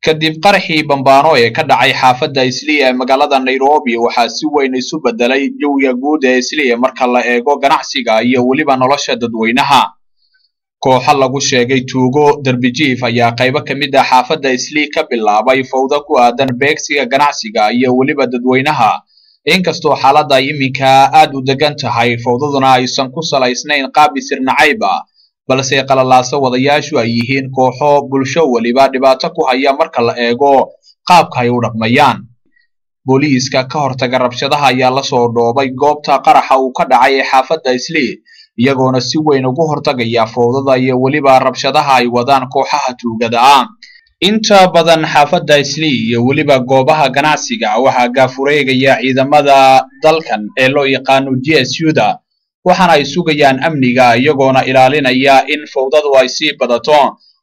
Kadib qaraxii bambaano ee ka dhacay xaafadda Islii ee magaalada Nairobi, waxaa si weyn isu bedelay jawiga guud ee Islii marka la eego ganacsiga iyo weliba nolosha dadweynaha. Kooxo lagu sheegay tuugo darbijiif ayaa qaybo ka mid ah xaafadda Islii ka bilaabay fawdo ku aadan beegsiga ganacsiga iyo weliba dadweynaha. Inkastoo xaaladda ay iminka aad u degan tahay, fawdaduna aysan ku salaysnayn qaab isir nacayb ah, balse qalalaaso wadayaashu ay yihiin kooxo bulsho weliba dhibaato ku haya marka la eego qaabka ay u dhaqmayaan. Booliiska ka hortaga rabshadaha ayaa lasoo dhoobay goobta qaraxa uu ka dhacay ee xaafadda Islii, iyagoona si weyn ugu hortagaya fawdada iyo weliba rabshadaha ay wadaan kooxaha tuugada ah. Inta badan xaafadda Islii iyo weliba goobaha ganacsiga waxaa gaafureegaya ciidamada dalkan ee loo yaqaano GSU-da, waxaana ay sugayaan amniga iyagoona ilaalinaya in fawdadu ay sii badato.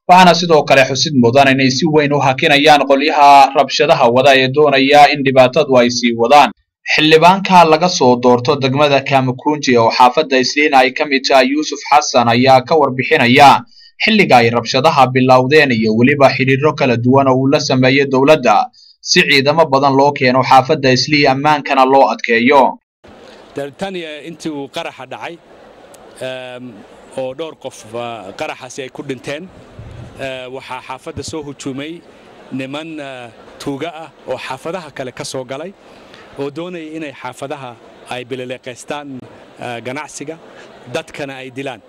Waxaana sidoo kale xusid mudan inay si weyn u hakinayaan qolyaha rabshadaha wada ee doonaya in dhibaatadu ay sii wadaan. Xildhibaanka laga soo doorto degmada Kamukunji oo xaafadda Isliina ay ka mid tahay, Yuusuf Xasan, ayaa ka warbixinaya xilliga ay rabshadaha bilowdeen iyo weliba xidhiidho kala duwan oo uu la sameeyey dowladda si ciidamo badan loo keeno xaafadda Islii, ammaankana loo adkeeyo. Tan iyo intii uu qaraxa dhacay oo dhowr qof qaraxaasi ay ku dhinteen, waxaa xaafadda soo hujuumay niman tuuga ah oo xaafadaha kale ka soo galay oo doonaya inay xaafadaha ay bilileeqaystaan ganacsiga, dadkana ay dilaan.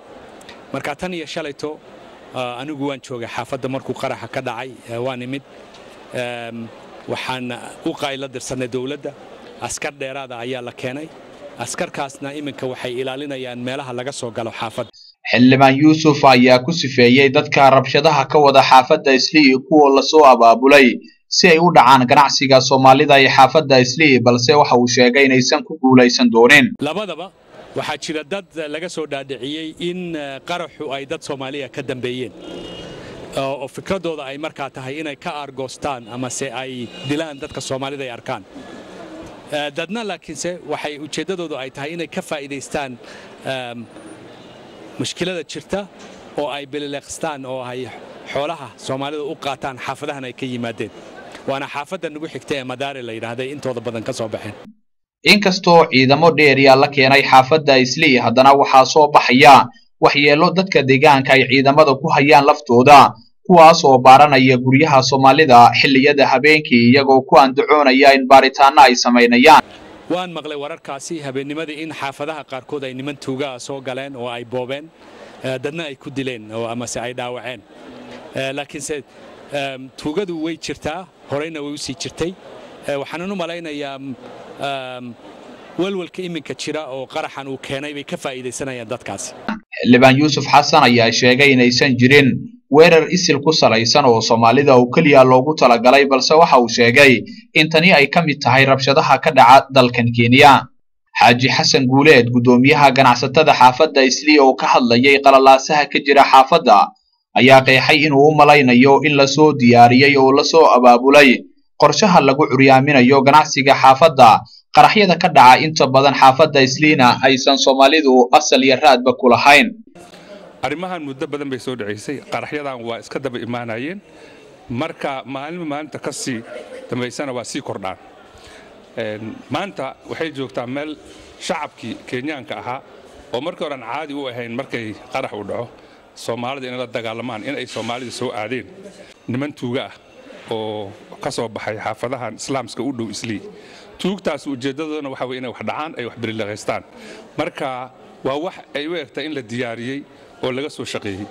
Marka tan iyo shalayto anigu waan joogay xaafadda markuu qaraxa ka dhacay, waan imid, waxaan u qaylo dirsannay dowladda. Askar dheeraada ayaa la keenay, askarkaasna iminka waxay ilaalinayaan meelaha laga soo galo xaafadda. Xildhibaan Yuusuf ayaa ku sifeeyey dadka rabshadaha ka wada xaafadda Islii kuwa lasoo abaabulay si ay u dhacaan ganacsiga Soomaalida ee xaafadda Islii, balse waxa uu sheegay inaysan ku guulaysan doonin. Labadaba waxaa jira dad laga soo dhaadhiciyey in qaraxu ay dad Soomaaliya ka dambeeyeen, oo fikradooda ay markaa tahay inay ka aargoostaan amase ay dilaan dadka Soomaalida ay arkaan. Dadna laakiinse waxay ujeeddadoodu ay tahay inay ka faa'iidaystaan mushkilada jirta oo ay bilileeqstaan oo ay xoolaha Soomaalida u qaataan xaafadahan ay ka yimaadeen, waana xaafadda nagu xigta ee Madaare la yidhaahday intooda badan ka soo baxeen. Inkastoo ciidamo dheeriya la keenay xaafadda Islii, haddana waxaa soo baxaya waxyeello dadka deegaanka ay ciidamada ku hayaan laftooda, kuwaas oo baaranaya guryaha Soomaalida xilliyada habeenkii, iyagoo ku andacoonaya in baaritaanno ay samaynayaan. Waan maqlay wararkaasi habeennimadii in xaafadaha qaarkood ay niman tuugaa soo galeen oo ay boobeen, dadna ay ku dileen oo amase ay dhaawaceen. Laakiinse tuugadu way jirtaa, horeyna way u sii jirtay. Waxaanan u malaynayaa walwalka iminka jira oo qaraxan uu keenay bay ka faa'iidaysanayaan dadkaasi. Xildhibaan Yuusuf Xasan ayaa sheegay inaysan jirin weerar isil ku salaysan oo Soomaalida oo keliya loogu talagalay, balse waxa uu sheegay in tani ay ka mid tahay rabshadaha ka dhaca dalkan Kenya. Xaaji Xasan Guuleed, guddoomiyaha ganacsatada xaafadda Islii oo ka hadlayay qalalaasaha ka jira xaafadda, ayaa qeexay inuu u malaynayo in lasoo diyaariyey oo lasoo abaabulay qorshaha lagu curyaaminayo ganacsiga xaafadda. Qaraxyada ka dhaca inta badan xaafadda Isliina aysan Soomaalidu asal iyo raadba ku lahayn. Arrimahan muddo badan bay soo dhacaysay, qaraxyadan waa iska daba imaanayeen, marka maalinba maalinta ka sii dambaysana waa sii kordhaan. Maanta waxay joogtaa meel shacabkii Kenyaanka ahaa oo markii horan caadi u ahayn markay qarax u dhaco Soomaalida inay la dagaalamaan, in ay Soomaalida soo aadeen niman tuuga ah oo ka soo baxay xaafadahan islaamska u dhow Islii. Tuugtaas ujeeddadoodana waxa weye inay wax dhacaan, ay wax berilaqaystaan. Marka waa wax ay u egtay in la diyaariyey oo laga soo shaqeeyey.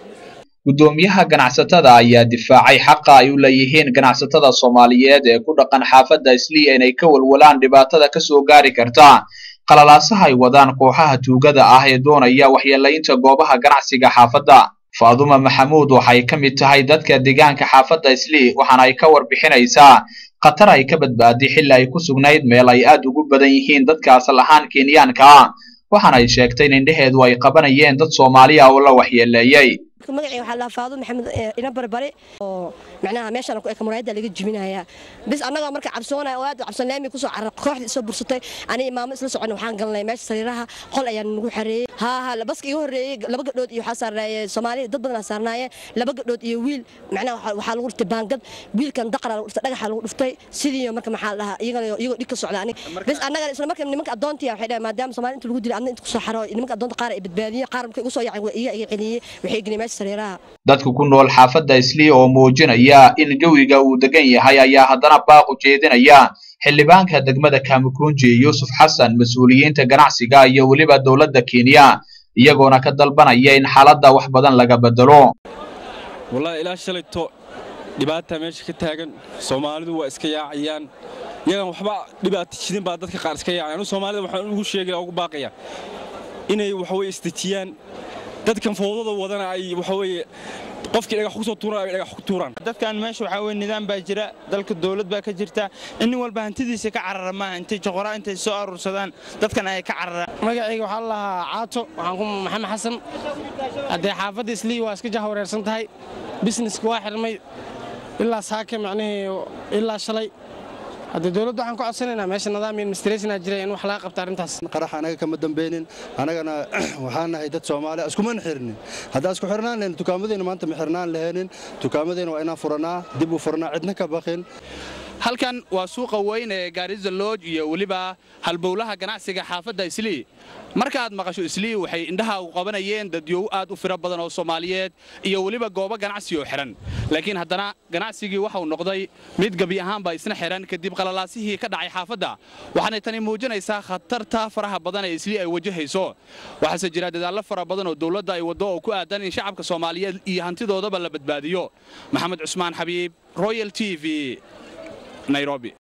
Guddoomiyaha ganacsatada ayaa difaacay xaqa ay u leeyihiin ganacsatada Soomaaliyeed ee ku dhaqan xaafadda Islii inay ka walwalaan dhibaatada ka soo gaari karta qalalaasaha ay wadaan kooxaha tuugada ah ee doonaya waxyeelaynta goobaha ganacsiga xaafadda. Faaduma Maxamuud waxay ka mid tahay dadka deegaanka xaafadda Islii, waxaana ay ka warbixinaysaa khatar ay ka badbaaday xilli ay ku sugnayd meel ay aad ugu badan yihiin dadka asal ahaan Kenyaanka ah, waxaana ay sheegtay in indhaheedu ay qabanayeen dad Soomaaliya oo la waxyeeleeyey. Magacii waxaa la Faado Maxamed ina barbare oo macnaha meeshan ku muraayada laga jibinaya bis annaga marka cabsoonay oo aad u cabsan laami ku soo carar kooxdii soo bursatay aniga maamo isla socon waxaan galnay meesha sariiraha qol ayaan nagu xareeyay ha baska igu horeeyay laba gabdhood iyo waxa saarnaayay Soomaali dad badan saarnaayay laba gabdhood iyo wiil macnaha waxa lagu dhigtay baangad wiilkan daqra lagu dhigtay dhagaxa lagu dhuftay sidii marka maxaa la dhahaa iyagoo dhig ka socda aniga bis annaga isla marka nimanka adoontii waxay dhahay maadaama Soomaali inta lagu dilay adna inta ku soo xaro nimanka adoonta qaar ay badbaadiyeen qaar markay ugu soo yaacay iyaga iga celiyay waxay geliyeen meesha sariiraha. Dadka ku nool xaafadda Islii oo muujinaya in jawiga uu degan yahay ayaa haddana baaq u jeedinaya xildhibaanka degmada Kamukunji Yuusuf Xasan, mas'uuliyiinta ganacsiga iyo weliba dowladda Kenya, iyagoona ka dalbanaya in xaaladda wax badan laga bedelo. Wallahi ilaa shalayto dhibaata meesha ka taagan, Soomaalidu waa iska yaacayaan, iyagan waxba dhibaato jidin baa dadka qaar iska yaacayaan. Anu Soomaalida waxaan ugu sheegay ugu baaqaya inay waxa weeye istijiyaan dadkan fowdada wadana ay waxa weeye qofkii dhagax ku soo tuuraan ay dhagax ku tuuraan. Dadkan meesha waxa weeye nidaam baa jira, dalka dawlad baa ka jirta, in nin walba hantidiisa ka carara maaha, intay joqoraa intay soo aruursadaan dadkan ay ka cararaan. Magacayga waxaa la lahaa Caato, waxaan ku Maxamed Xasan. Haddee xaafadda Islii waa iska jahwareersan tahay, businesska waa xirmay ilaa saake macnihii ilaa shalay. Haddee dowladda waxaan ku codsanaynaa meesha nidaam administration jira in wax laga qabto arrintaas. Qarax anaga kama dambaynin, anagana waxaan nahay dad Soomaali iskumana xirnin. Haddaan isku xirnaan lahayn dukaamadeena maanta ma xirnaan lahaynin, dukaamadeena waa inaan furanaa, dib u furanaa, cidna ka baqin. Halkan waa suuqa weyn ee Gaarisa Lodge iyo weliba halbowlaha ganacsiga xaafadda Islii. Marka aad maqasho Islii waxay indhaha u qabanayeen dadyow aad u fira badan oo Soomaaliyeed iyo weliba goobo ganacsi oo xiran, laakiin haddana ganacsigii waxa uu noqday mid gabi ahaanba isna xiran kadib qalalaasihii ka dhacay xaafadda. Waxaanay tani muujinaysaa khatarta faraha badan ee Islii ay wajahayso. Waxaase jira dadaallo fara badan oo dowladda ay waddo oo ku aadan in shacabka Soomaaliyeed iyo hantidoodaba la badbaadiyo. Maxamed Cusmaan Xabiib, Royal TV, Nairobi.